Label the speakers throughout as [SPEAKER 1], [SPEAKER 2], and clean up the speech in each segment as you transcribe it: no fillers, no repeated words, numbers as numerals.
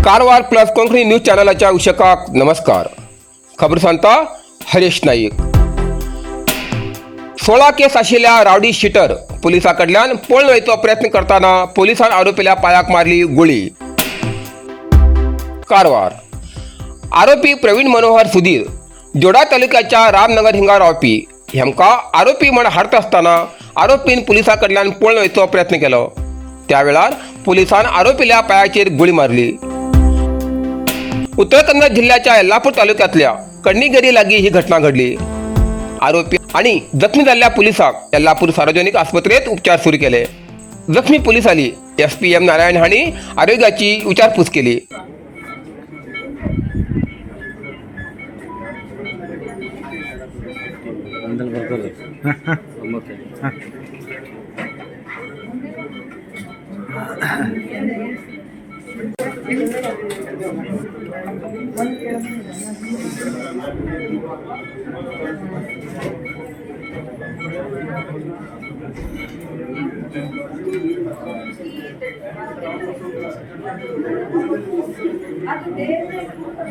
[SPEAKER 1] Karwar plus Konkani news चॅनलाच्या उशकाक नमस्कार. खबर सांगता हरेश नाईक. 16 केस आशिल्ल्या रावडी शिटर पुलिसां कडल्यान पळून वयचो प्रयत्न करतना पुलिसान आरोपील्या पांयाक मारली गुळी. कारवार आरोपी प्रवीण मनोहर सुधीर जोडा तालुक्याच्या रामनगर हिंगा रावपी. हेमकां आरोपी म्हण हाडटा आसतना आरोपीन पुलिसां कडल्यान पळून वयचो प्रयत्न केलो. त्या वेळार पुलिसान आरोपील्या पांयाचेर गुळी मारली. उत्तर कन्नड जिल्ह्याच्या येल्लापूर तालुक्यातल्या कण्णिगेरी लागीं ही घटना घडली. आरोपी आणि जखमी जाल्ल्या पुलिसाक येल्लापूर सार्वजनिक आस्पत्रेत उपचार सुरू केले. जखमी पुलिसांनी एस पी एम नारायण हांणी आरोग्याची विचारपूस केली.
[SPEAKER 2] ಅಂದಲ್ಲಿ ಬರ್ತದೆ ಒಂಬತ್ತು.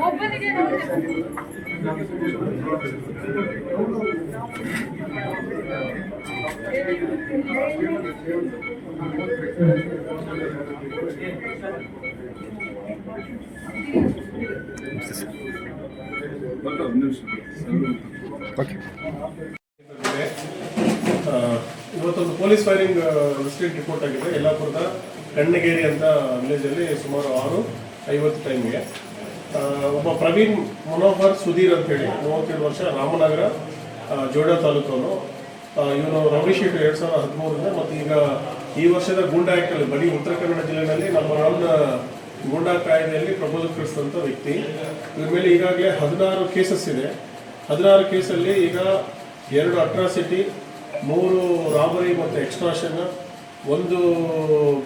[SPEAKER 3] ಒಬ್ಬನಿಗೆ
[SPEAKER 4] ಇದೆ. ಇವತ್ತೊಂದು ಪೊಲೀಸ್ ಫೈರಿಂಗ್ ಇನ್ಸಿಡೆಂಟ್ ರಿಪೋರ್ಟ್ ಆಗಿದೆ. ಯಲ್ಲಾಪುರದ ಕಣ್ಣಗೇರಿ ಅಂತ ವಿಲೇಜಲ್ಲಿ ಸುಮಾರು 6:50 ಟೈಮ್ಗೆ ಒಬ್ಬ ಪ್ರವೀಣ್ ಮನೋಹರ್ ಸುಧೀರ್ ಅಂತೇಳಿ, 37 ವರ್ಷ, ರಾಮನಗರ, ಜೋಡ ತಾಲೂಕವನು. ಇವನು ರೌಡಿ ಶೀಟ್ 2013ರಿಂದ ಮತ್ತು ಈಗ ಈ ವರ್ಷದ ಗೂಂಡಾ ಆ್ಯಕ್ಟಲ್ಲಿ ಬರೀ ಉತ್ತರ ಕನ್ನಡ ಜಿಲ್ಲೆಯಲ್ಲಿ ನಂಬರ್ 1 ಗೂಂಡಾ ಕಾಯ್ದೆಯಲ್ಲಿ ಪ್ರಪೋಸಲ್ ಕಳಿಸಿದಂಥ ವ್ಯಕ್ತಿ. ಇವ್ರ ಮೇಲೆ ಈಗಾಗಲೇ 16 ಕೇಸಸ್ ಇದೆ. 16 ಕೇಸಲ್ಲಿ ಈಗ 2 ಅಟ್ರಾಸಿಟಿ, 3 ರಾಬರಿ ಮತ್ತು ಎಕ್ಸ್ಟ್ರಾಷನ್, 1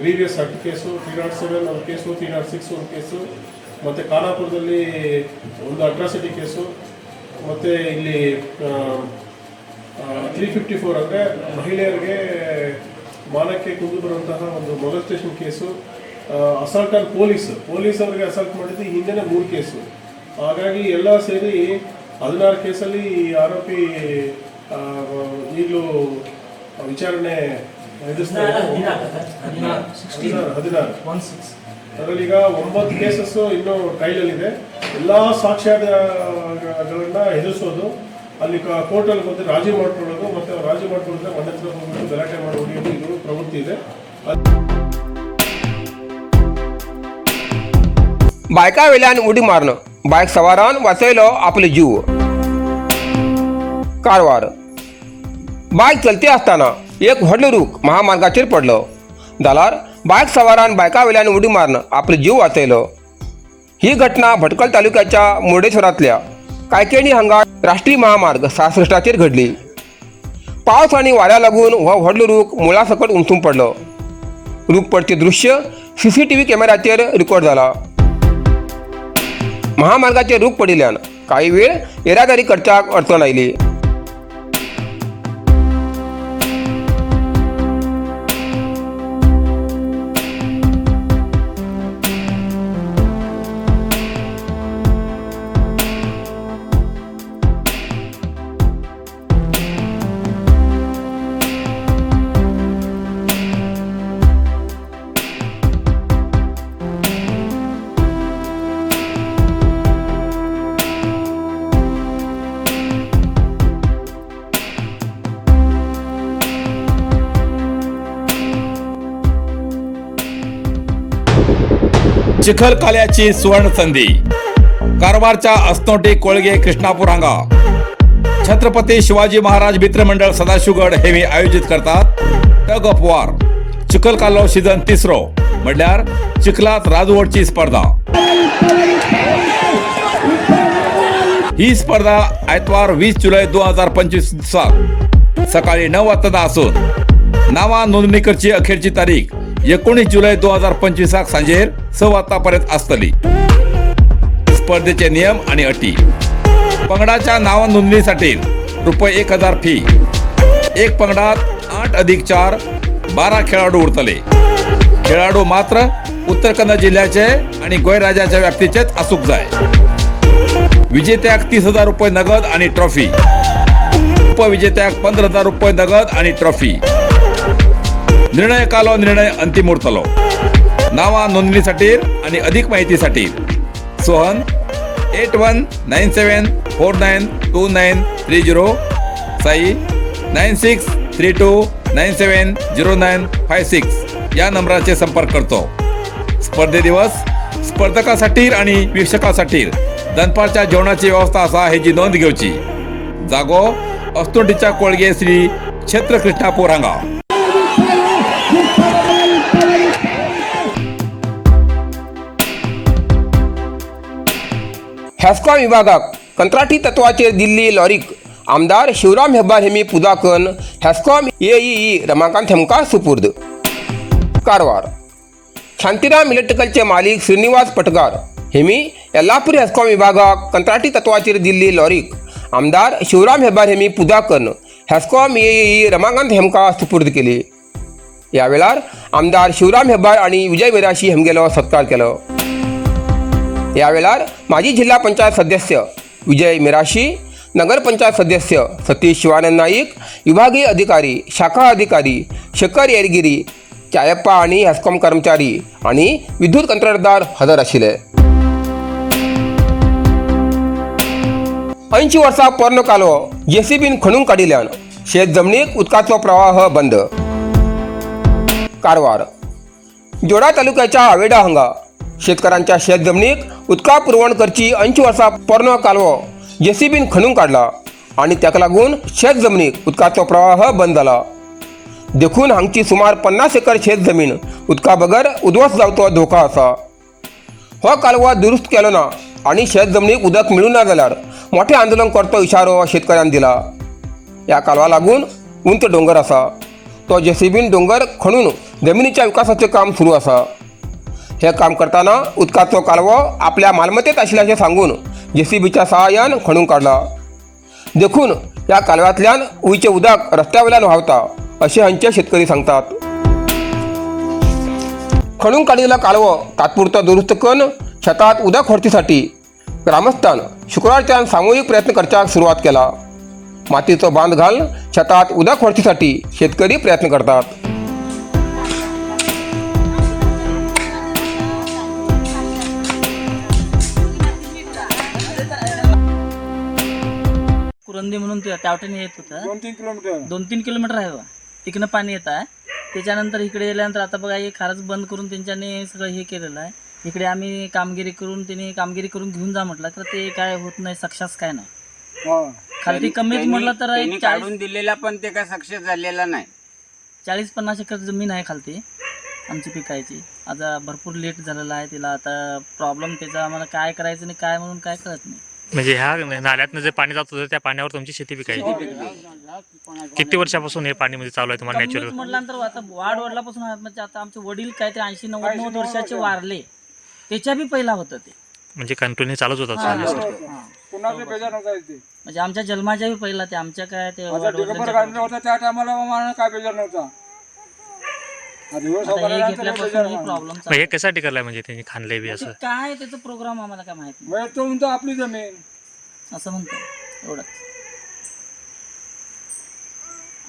[SPEAKER 4] ಗ್ರೀವಿಯಸ್ ಹಟ್ ಕೇಸು, 307 ಒಂದು ಕೇಸು, 306 ಒಂದು ಕೇಸು, ಮತ್ತು ಖಾನಾಪುರದಲ್ಲಿ ಒಂದು ಅಟ್ರಾಸಿಟಿ ಕೇಸು, ಮತ್ತು ಇಲ್ಲಿ 354 ಅಂದರೆ ಮಹಿಳೆಯರಿಗೆ ಮಾನಕ್ಕೆ ಕುಂದು ಬರುವಂತಹ ಒಂದು molestation case, assault on police, police ಅವರಿಗೆ ಅಸಾಲ್ಟ್ ಮಾಡಿದ್ದು ಈ ಹಿಂದೆನೇ 3 ಕೇಸು. ಹಾಗಾಗಿ ಎಲ್ಲ ಸೇರಿ 16 ಕೇಸಲ್ಲಿ ಈ ಆರೋಪಿ ಈಗಲೂ ವಿಚಾರಣೆ ಎದುರಿಸ್ತಾ ಇದ್ದಾರೆ. 16. ಅದರಲ್ಲಿ ಈಗ 9 ಕೇಸಸ್ಸು ಇನ್ನೂ ಟ್ರೈಲಲ್ಲಿದೆ. ಎಲ್ಲ ಸಾಕ್ಷ್ಯಗಳನ್ನ ಎದುರಿಸೋದು, ಅಲ್ಲಿ ಕೋರ್ಟಲ್ಲಿ ಬಂದು ರಾಜಿ ಮಾಡ್ಕೊಳ್ಳೋದು, ಮತ್ತು ಅವ್ರು ರಾಜಿ ಮಾಡ್ಕೊಳ್ಳೋದ್ರೆ ಮನೆ ಹತ್ರ ಹೋಗ್ಬಿಟ್ಟು ಗಲಾಟೆ ಮಾಡಿ ಹೊಡೆಯೋದು, ಇದು ಪ್ರವೃತ್ತಿ ಇದೆ.
[SPEAKER 1] बायका वेल्यान उडी मारून बायक सवारान वाचयलो आपलो जीव. कारवार बायक चलती आसतना एक व्हडलो रूख महामार्गाचेर पडलो. जाल्यार बायक सवारान बायका वेल्यान उडी मारून आपलो जीव वाचयलो. ही घटना भटकल तालुक्याच्या मुर्डेश्वरांतल्या कायकेणी हांगा राष्ट्रीय महामार्ग 66 घडली. पावस आनी वाऱ्या लागून हो व्हडलो रूख मुळा सकट उमथून पडलो. रूख पडचे दृश्य सीसीटीव्ही कॅमेऱ्याचेर रिकॉर्ड जाला. महामार्गाचेर रूख पडिल्ल्यान काही वेळ येरादारी करच्याक अडचण आयली.
[SPEAKER 5] चिखलकाल्याची सुवर्ण संधी. कारवारच्या असनोटी कोळगे कृष्णापूर हांगा छत्रपती शिवाजी महाराज मित्रमंडळ सदाशिवगड हेमी आयोजित करतात टग ऑफ वॉर चिखलकालो सीझन तिसरो, म्हणल्यार चिखलात राजवटची स्पर्धा. ही स्पर्धा आयतवार 20 जुलै 2025 दिसा सकाळी 9 वाजता असून नावा नोंदणी करची अखेरची तारीख 19 जुलै 2025 सांजेर 6 वाजतापर्यंत आसतली. स्पर्धेचे नियम आणि अटी: पंगडाच्या नाव नोंदणीसाठी रुपये 1000 फी. एक पंगडात 8 अधिक 4 12 खेळाडू उरतले. खेळाडू मात्र उत्तर कन्नड जिल्ह्याचे आणि गोंय राज्याच्या व्याप्तीचेच आसूंक जाय. विजेत्याक 30,000 रुपये नगद आणि ट्रॉफी, उपविजेत्याक 15,000 रुपये नगद आणि ट्रॉफी. निर्णयकालो निर्णय अंतिम उरतलो. नावा नोंदणीसाठी आणि अधिक माहितीसाठी सोहन 8197492930, साई 9632970956 या नंबराचे संपर्क करतो. स्पर्धे दिवस स्पर्धकासाठी आणि वीक्षकासाठी दनपारच्या जेवणाची व्यवस्था असा हेची नोंद घेवची. जागो अस्तोटीच्या कोळगे, श्री क्षेत्र कृष्णापूर हांगा.
[SPEAKER 1] हॅस्कॉम विभागाक कंत्राटी तत्वाचेर दिल्ली लॉरीक आमदार शिवराम हेब्बार हेमी पुजा करून हॅस्कॉम एईई रमाकांत हेमकार सुपूर्द. कारवार शांतिराम इलेक्ट्रिकलचे मालिक श्रीनिवास पटगार हेमी येल्लापुरी हेस्कॉम विभागाक कंत्राटी तत्वाचेर दिल्ली लॉरीक आमदार शिवराम हेब्बार हेमी पुजा करून हॅस्कॉम एईई रमाकांत हेमका सुपूर्द केली. या वेळार आमदार शिवराम हेब्बार आणि विजय मिराशी हेमगेलो सत्कार केलो. या वेळार माजी जिल्हा पंचायत सदस्य विजय मिराशी, नगरपंचायत सदस्य सतीश शिवानंद नाईक, विभागीय अधिकारी, शाखा अधिकारी शेखर येरगिरी, चायप्पा आणि हेस्कॉम कर्मचारी आणि विद्युत कंत्राटदार हजर आशिल्ले. 80 वर्सां पोरणो कालवो जेसीबीन खणून काडिल्ल्यान शेत जमनीक उदकाचो प्रवाह बंद. कारवार जोडा तालुक्याच्या आवेडा हांगा शेतकऱ्यांच्या शेत जमनीक उदका पुरवण करची 80 वर्सां पोरणो कालवो जेसीबीन खणून काडला आनी ताका लागून शेत जमनीक उदकाचो प्रवाह बंद जाला. देखून हांगची सुमार 50 एकर शेत जमीन उदका बगर उद्ध्वस्त जावचो धोका आसा. हो कालवो दुरुस्त केलो ना आनी शेत जमनीक उदक मेळूं ना जाल्यार मोठें आंदोलन करचो इशारो शेतकऱ्यान दिला. ह्या कालवा लागून उंच दोंगर आसा, तो जेसीबीन दोंगर खणून जमिनीच्या विकासाचें काम सुरू आसा. हें काम करतना उदकाचो कालवो आपल्या मालमत्तेत आशिल्ल्याचें सांगून जेसीबीच्या सहाय्यान खणून काडला. देखून ह्या कालव्यांतल्यान उंयचें उदक रस्त्या वयल्यान व्हांवता अशें हांचे शेतकरी सांगतात. खणून काडिल्लो कालवो तात्पुरतो दुरुस्त करून शेतात उदक व्हरचेसाठी ग्रामस्थान शुक्रारच्यान सामुहीक प्रयत्न करच्याक सुरवात केला. मातीचो बांद घालून शेतात उदक व्हरचेसाठी शेतकरी प्रयत्न करतात.
[SPEAKER 6] कुरंदी म्हणून ते त्या वाटेने येत होतं.
[SPEAKER 7] 2-3 किलोमीटर.
[SPEAKER 6] 2-3 किलोमीटर आहे बा, तिकडनं पाणी येत आहे. त्याच्यानंतर इकडे गेल्यानंतर आता बघा, हे खारच बंद करून त्यांच्याने सगळं हे केलेलं आहे. इकडे आम्ही कामगिरी करून, त्यांनी कामगिरी करून घेऊन जा म्हटलं तर ते काय होत नाही, सक्सेस काय नाही. खालती कमीच म्हटलं तर
[SPEAKER 8] त्यांनी
[SPEAKER 6] एक 40
[SPEAKER 8] काढून दिलेला, पण ते काय सक्सेस झालेला नाही.
[SPEAKER 6] 40-50 एकर जमीन आहे खालती आमची पिकायची. आता भरपूर लेट झालेला आहे तिला. आता प्रॉब्लेम त्याचा आम्हाला काय करायचं नाही काय म्हणून काय कळत नाही.
[SPEAKER 9] म्हणजे ह्या नाल्यातनं जे पाणी जात होतं त्या पाण्यावर तुमची शेती पिकायची. किती वर्षापासून हे पाणी म्हणजे चालू आहे तुम्हाला
[SPEAKER 6] कमीच
[SPEAKER 9] नॅचरल?
[SPEAKER 6] म्हटल्यानंतर आता वाढ वडिलापासून आहे. म्हणजे आता आमचे वडील काय ते 80 90 90 वर्षाचे वारले, त्याच्या बी पहिला होतं ते.
[SPEAKER 9] म्हणजे कंटिन्यू चालूच होता?
[SPEAKER 6] हा,
[SPEAKER 9] चालू.
[SPEAKER 6] हा.
[SPEAKER 7] कुणाचं बेजार नव्हता इथे.
[SPEAKER 6] म्हणजे आमच्या जन्माच्या बी पहिला ते आमच्या काय ते
[SPEAKER 7] आता
[SPEAKER 6] वडवडिलांच्या
[SPEAKER 7] दिगंबर काढला होता, त्या टायमाला मला काय बेजार नव्हता. आता दिवस
[SPEAKER 6] आता हे
[SPEAKER 7] सावकाराला
[SPEAKER 6] घेतल्यापासून हे प्रॉब्लेम.
[SPEAKER 9] मग हे कशासाठी करलाय, म्हणजे त्यांनी खाणले बी असं?
[SPEAKER 6] काय त्याचं प्रोग्राम आम्हाला काय माहित नाही.
[SPEAKER 7] म्हणजे तो म्हणतो आपली जमीन.
[SPEAKER 6] असं म्हणतो, एवढंच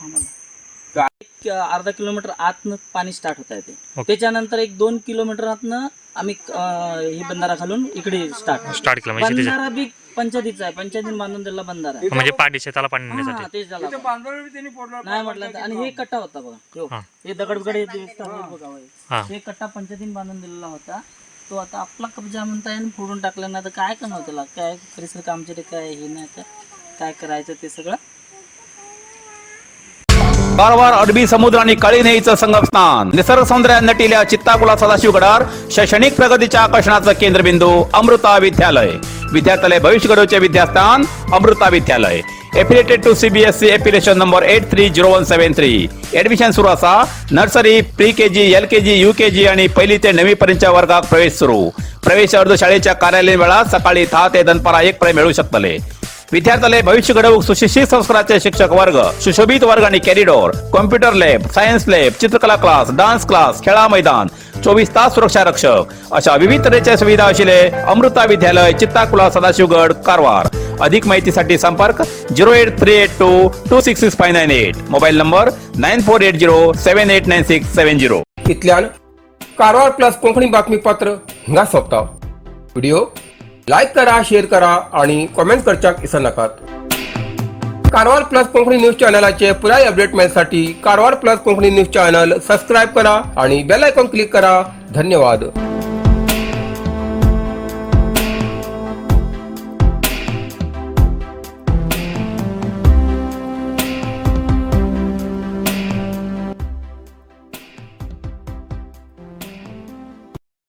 [SPEAKER 6] आम्हाला. एक अर्धा किलोमीटर आतनं पाणी स्टार्ट होत आहे ते. त्याच्यानंतर एक 2 किलोमीटर आतनं आम्ही हे बंधारा खालून इकडे स्टार्ट.
[SPEAKER 9] स्टार्ट केलं म्हणजे शेतीच्या
[SPEAKER 6] बंधारा बी पंचायतीचा आहे, पंचायतीने बांधून दिलेला बंधारा आहे.
[SPEAKER 9] म्हणजे पाणी, शेताला पाणी
[SPEAKER 6] हा,
[SPEAKER 9] नेण्यासाठी.
[SPEAKER 6] ते झाला.
[SPEAKER 7] इथे बांधलं बी त्यांनी फोडलं.
[SPEAKER 6] नाही म्हटलं तर. आणि हे कट्टा होता बघा ह्यो.
[SPEAKER 9] हा.
[SPEAKER 6] हे दगड बिगड हे दिसतं हे बघा हे. हे कट्टा पंचायतीने बांधून दिलेला होता. तो आता आपला कब्जा म्हणता येईल, फोडून टाकला ना, तर काय करणार त्याला? काय परिसर कामचे ते काय हे नाही तर काय करायचं ते सगळं.
[SPEAKER 5] कारवार अरबी समुद्र आणि काळी नदीचं संगमस्थान, निसर्ग सौंदर्यात नटिल्या चित्ताकुला सदाशिवगडावर शैक्षणिक प्रगतीच्या आकर्षणाचं केंद्रबिंदू अमृता विद्यालय. विद्यार्थ्यालय भविष्य घडवचे विद्यास्थान अमृता विद्यालय. Affiliated to CBSE, affiliation number 830173. Admission सुरू असा. Nursery, pre KG, LKG, UKG आणि पहिली ते नववी पर्यंतच्या वर्गात प्रवेश सुरू. प्रवेश अर्ज शाळेच्या कार्यालयीन वेळात सकाळी 10 ते दनपारा 1 पर्यंत मिळू शकतले. विद्यार्थ्याला भविष्य घडवूक सुशिक्षित संस्काराचे शिक्षक वर्ग, सुशोभित वर्ग आणि corridor, computer lab, science lab, चित्रकला क्लास, डान्स क्लास, खेळा मैदान. 24 तास सुरक्षा रक्षक अशा विविध तऱ्हेच्या सुविधा असलेले अमृता विद्यालय, चित्ताकुला, सदाशिवगड, कारवार. अधिक माहितीसाठी संपर्क 08382266598, mobile number 9480789670.
[SPEAKER 1] इतल्यान कारवार प्लस कोंकणी बातमीपत्र हिंगा सोंपता. व्हिडिओ लायक करा, शेअर करा आणि कॉमेंट करच्याक विसरनाकात. कारवार प्लस कोंकणी न्यूज चॅनलाचे पुराय update मेळसाठी Karwar plus Konkani news channel subscribe करा आणि बेल आयकॉन क्लिक करा. धन्यवाद.